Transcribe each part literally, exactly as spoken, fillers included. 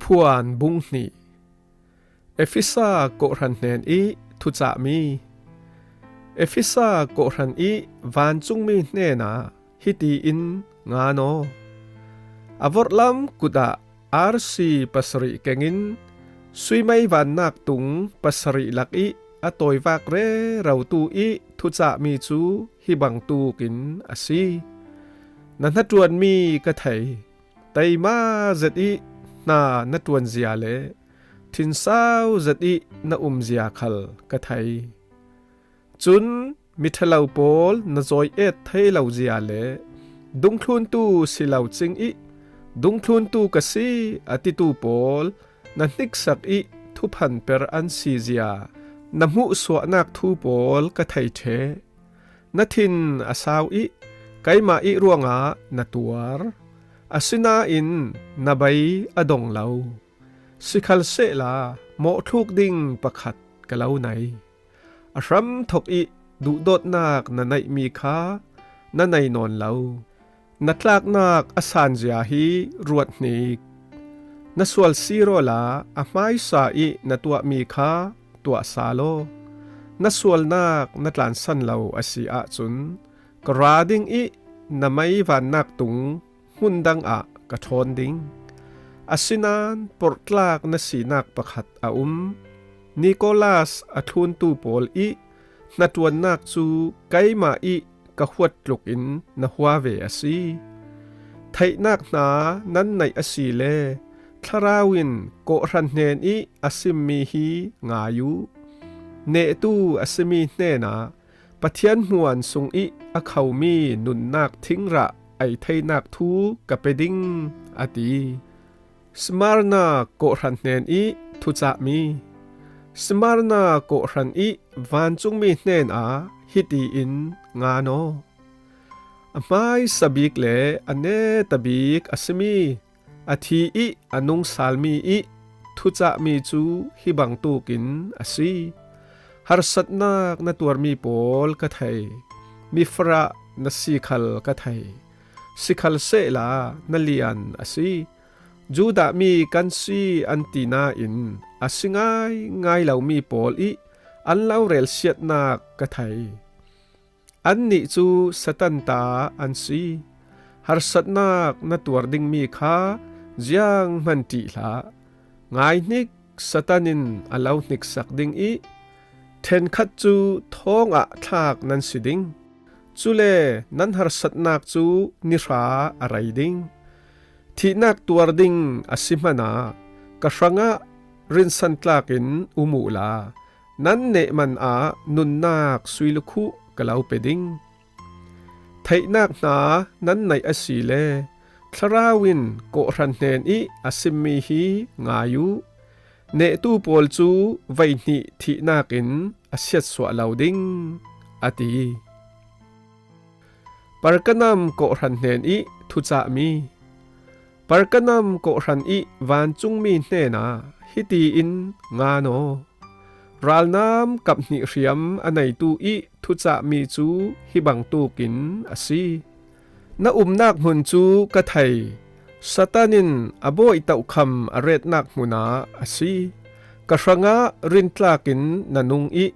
Phuan bung hnih. Efesa kawhhran hnen ih thucahmi. Efesa kawhhran ih vancungmi hnenah hiti in ngan aw. A vorhlam kutah arsi pasarih kengin suimei vannak tung pasarih lakih a tawivak rerotu ih thucahmi cu hi bangtukin a si. Na hnaṭuanmi ka thei. Teima zetih hna na ṭuanzia le thinsau zetih na umzia khal ka thei. Cun miṭhalo pawl na zawi-et thei lozia le dungthluntu si lo cingih dungthluntu ka si a titu pawl na hniksak ih thuphanper an sizia na hmuhsuahnak thu pawl ka thei ṭheh. Na thin a sau ih keimah ih ruangah na tuar, asinain na bei a dong lo. Sikhalsehla mawhthluk ding pakhat ka lo nei. A hramthok ih duhdawtnak na neihmi kha na nei nawn lo. Na tlaknak a sanzia hi ruat hnik. Na sual sir awla a hmaisa ih na tuahmi kha tuah sal aw. Na sualnak na tlansan lo a si ahcun ka ra ding ih na mei vannak tung hmun dangah ka ṭhawn ding. Asinain porhtlak na sinak pakhat a um. Nikolas a thluntu pawl ih hnaṭuannak cu keimah ih ka huat tlukin na hua ve a si. Theihnak hna nan neih asile Thlarau in kawhhran hnen ih a simmi hi ngai uh. Nehtu a simi hnenah Pathian hmuan sungih a khomi nunnak thingrah ei theinak thu ka pe ding, a ti. Smarna kawhhran hnen ih thucahmi. Smarna kawhhran ih vancungmi hnenah hiti in ngan aw. A hmaisa bik le a neta bik a simi, a thi ih a nungsalmi ih thucahmi cu hi bangtukin a si. Harsatnak na tuarmi pawl ka thei, mifarah na si khal ka thei. Sikhalsehla na lian a si. Judah mi kan si an ti nain a si ngaingai lomi pawl ih an lo relsiatnak ka thei. Annih cu Satan ta an si. Harsatnak na tuar dingmi kha zianghman ṭih hlah. Ngaihnik, Satan in a lo hniksak ding ih ṭhenkhat cu thawngah thlak nan si ding. Cule nan harsatnak cu nihra a rei ding. Thihnak tuar ding a si hmanah ka hrangah rinsan tlakin um uhla, nan neh manah nunnak sui lukhuh ka lo pe ding. Theihnak hna nan neih asile Thlarau in kawhhran hnen ih a simmi hi ngai uh. Nehtu pawl cu veihnih thihnak in a siatsuah lo ding, a ti. Pergamum kawhhran hnen ih thucahmi. Pergamum kawhhran ih vancungmi hnenah hiti in ngan aw. Ralnam kaphnih hriam a neitu ih thucahmi cu hi bangtukin a si. Na umnak hmun cu ka thei. Satan in a bawi tohkham a retnak hmunah a si. Ka hrangah rintlakin na nung ih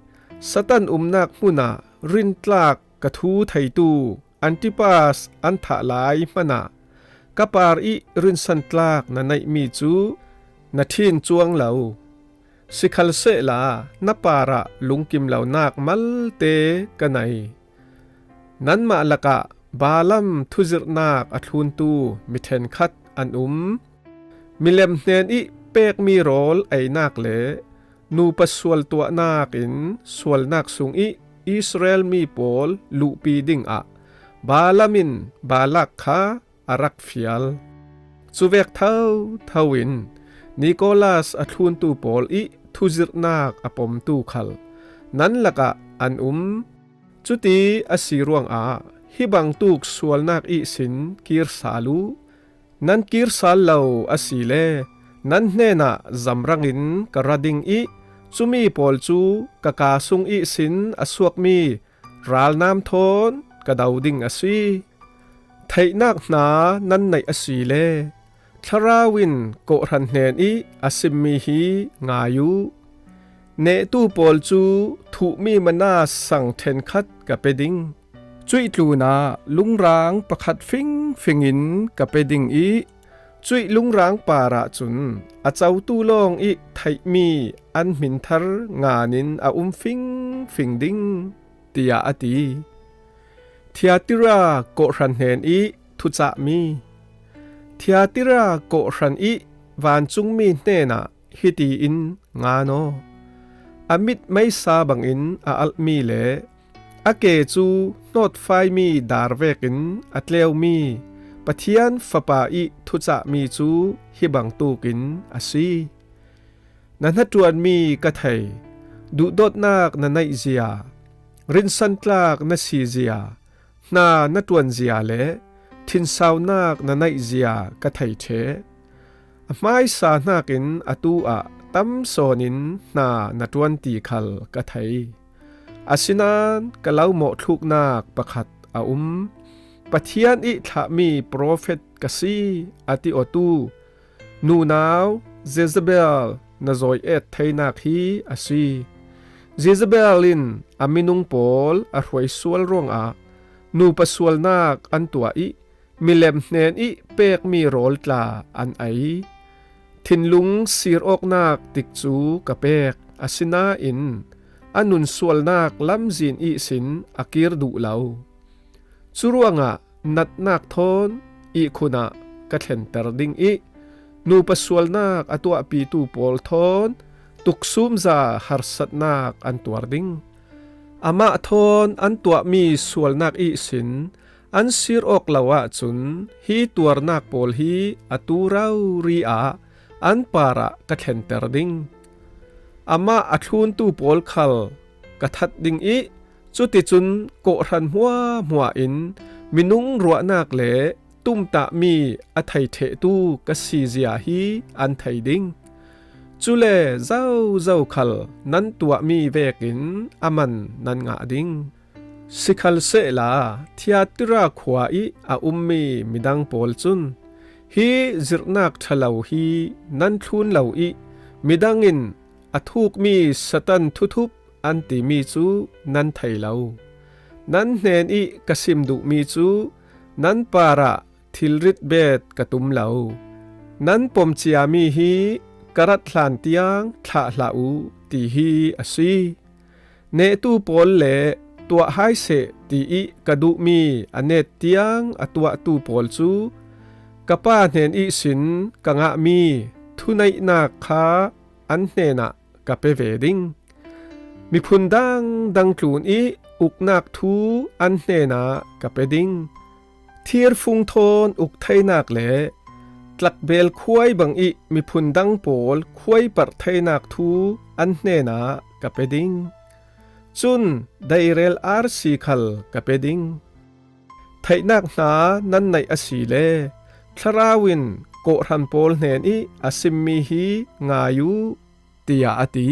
Satan umnak hmunah rintlak ka thu theitu Antipas an thah lai hmanah ka par ih rinsantlak na neihmi cu na ṭhin cuang lo. Sikhalsehla na parah lungkim lonak malte ka nei. Nanmah lakah Balaam thuzirhnak a thluntu mi ṭhenkhat an um. Milem hnen ih pekmi rawl einak le nupa sual tuahnak in sualnak sungih Israel mi pawl luhpi dingah Balaam in Balak kha a rak fial. Cuvek thotho in Nikolas a thluntu pawl ih thuzirhnak a pomtu khal nan lakah an um. Cuti a si ruangah hi bangtuk sualnak ihsin kir sal uh. Nan kir sal lo asile nan hnenah zamrangin ka ra ding ih cumi pawl cu ka kaa sung ihsin a suakmi ralnam thawn ka do ding a si. Theihnak hna nan neih asile Thlarau in kawhhran hnen ih a simmi hi ngai uh. Nehtu pawl cu thuhmi mana sang ṭhenkhat ka pe ding. Cuih tlunah lungrang pakhat fingfing in ka pe ding ih cuih lungrang parah cun a cotu lawng ih theihmi an hminthar ngan in a um fingfing ding, tiah a ti. Thiatira kawhhran hnen ih thucahmi. Thiatira kawhhran ih vancungmi hnenah hiti in ngan aw: A mit meisa bangin a alhmi le a ke cu hnawtfaimi dar vekin a tleumi Pathian Fapa ih thucahmi cu hi bangtukin a si. Na hnaṭuanmi ka thei, duhdawtnak na neihzia, rinsantlak na sizia, hna na ṭuanzia le ṭhinsaunak na neihzia ka thei ṭheh. A hmaisa hnakin atu ah tam sawn in hna na ṭuan ti khal ka thei. Asinain ka lo mawhthluknak pakhat a um. Pathian ih thlahmi profet ka si, a ti awtu nunau Jezebel na zawi-et theinak hi a si. Jezebel in a minung pawl a hruai sual ruangah nupa sualnak an tuah ih milem hnen ih pekmi rawl tla an ei. Thinlung sir awknak tikcu ka pek, asinain a nun sualnak lamzin ihsin a kir duh lo. Curuangah natnak thawn ihkhun ah ka thlenter ding ih nupa sualnak a tuahpitu pawl thawn tuksumza harsatnak an tuar ding. Amah thawn an tuahmi sualnak ihsin an sir awk lo ahcun hi tuarnak pawl hi atu rori ah an parah ka thlenter ding. Amah a thluntu pawl khal ka that ding ih cuticun kawhhran hmuahhmuah in minung ruahnak le tumtahmi a thei ṭhehtu ka sizia hi an thei ding. Cule zozo khal nan tuahmi vekin a man nan ngah ding. Sikhalsehla Thiatira khua ih a ummi midang pawl cun hi zirhnak ṭha lo hi nan thlun lo ih midang in a thukmi Satan thuthup an timi cu nan thei lo. Nan hnen ih ka sim duhmi cu nan parah thilrit bet ka tum lo. Nan pom ciami hi ka rat hlan tiang thlah hlah uh, ti hi a si. Nehtu pawl le tuah hai seh tiih ka duhmi a net tiang a tuahtu pawl cu ka Pa hnen ihsin ka ngahmi thuneihnak kha an hnenah ka pe ve ding. Miphun dangdang tlun ih uknak thu an hnenah ka pe ding. Thirfung thawn uk theinak le tlakbel khuai bangih miphun dang pawl khuaiparh theinak thu an hnenah ka pe ding. Cun deirel arsi khal ka pe ding. Theihnak hna nan neih asile Thlarau in kawhhran pawl hnen ih a simmi hi ngai uh, tiah a ti.